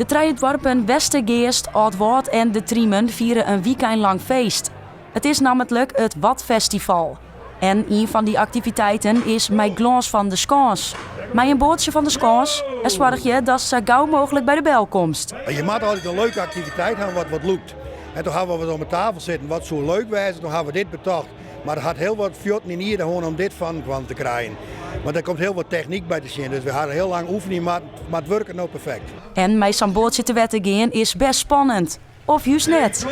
De trije doarpen Westergeast, Aldwâld en De Triemen fiere in wykein lang feest. It is nammentlik it Wadfestival. En ien fan dy aktiviteiten is mei glâns fan de Skâns. Mei in boatsje fan de Skâns en soargje datst sa gau mooglik by de bel komst. Je moatte altyd in leuke aktiviteit hawwe wat wat lûkt. En toen hawwe we wat om 'e tafel sitten, wat soe leuk wêze, toen hawwe we dit betocht. Mar it hat hiel wat fuotten yn ierde hân om dit fan kwam te krijen. Want der komt hiel wat technyk by te sjen, dus we hawwe hiel lang oefenje moatten, mar it wurket no perfekt. En mei sa'n boatsje te wetter gean is best spannend. Of júst net?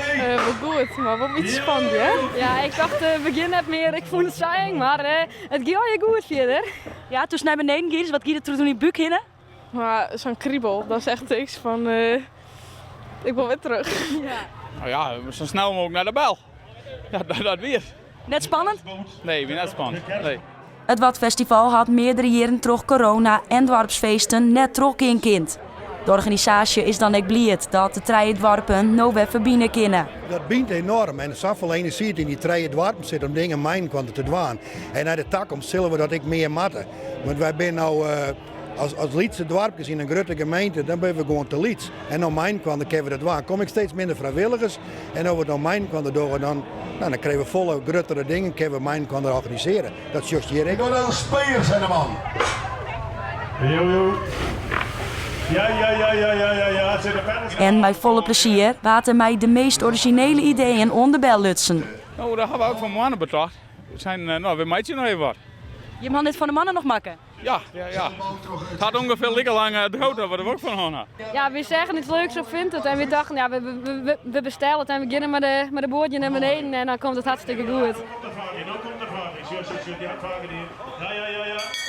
Wol goed, mar wol in bytsje spannend hear. Ja, ik tocht begjin net mear, ik fûn it sa eng, mar it gie allegear goed fierder. Ja, doe'tst nei beneden giest, wat gie der troch dyn búk hinne? Mar sa'n kribel, dat is echt niks fan ik wol wer terug. No ja, sa snel mooglik nei de bel. Ja, dat wie it. Net spannend? Nee, wie net spannend. Nee. It Wadfestival hat meardere jierren troch corona en doarpsfeesten net trochgean kind. De organisaasje is dan ek bliid dat de trije doarpen no wer ferbine kinne. Dat bynt enorm en safolle enerzjy yn dy trije doarpen sit om dingen mei-inoar te dwaan. En nei de takomst sille we dat ek mear moatte. Want wy binne no as lytse doarpkes yn in grutte gemeente, dan binne we gewoan te lyts. En no mei-inoar dan kinne we dat dwaan. Komme ek steeds minder frijwilligers en as we it no mei-inoar dogge, dan, nou, dan krije we folle gruttere dingen, kinne we mei-inoar organisearje. Dat sjochst hjir ek. Wel spelers en de man. Jo, jo. Ja, ja, ja, ja, ja, ja, ja. Het zit er verder. En mei folle plezier waard der mei de meast orizjinele ideeën oan de bel lutsen. No, dat hawwe we ek fan 'e moarn betocht. We seinen, no, we meitsje noch even wat. Jim ha dit fan 'e moarn noch makke? Ja, ja, ja. It hat ûngefear like lang duorre dat we der wurk fan hân ha. Ja, we seagen iets leuks op Vinted en we dachten, ja, we, we bestellen het en we beginnen met de bootje naar beneden en dan komt het hartstikke goed. Ja, ja, ja, ja.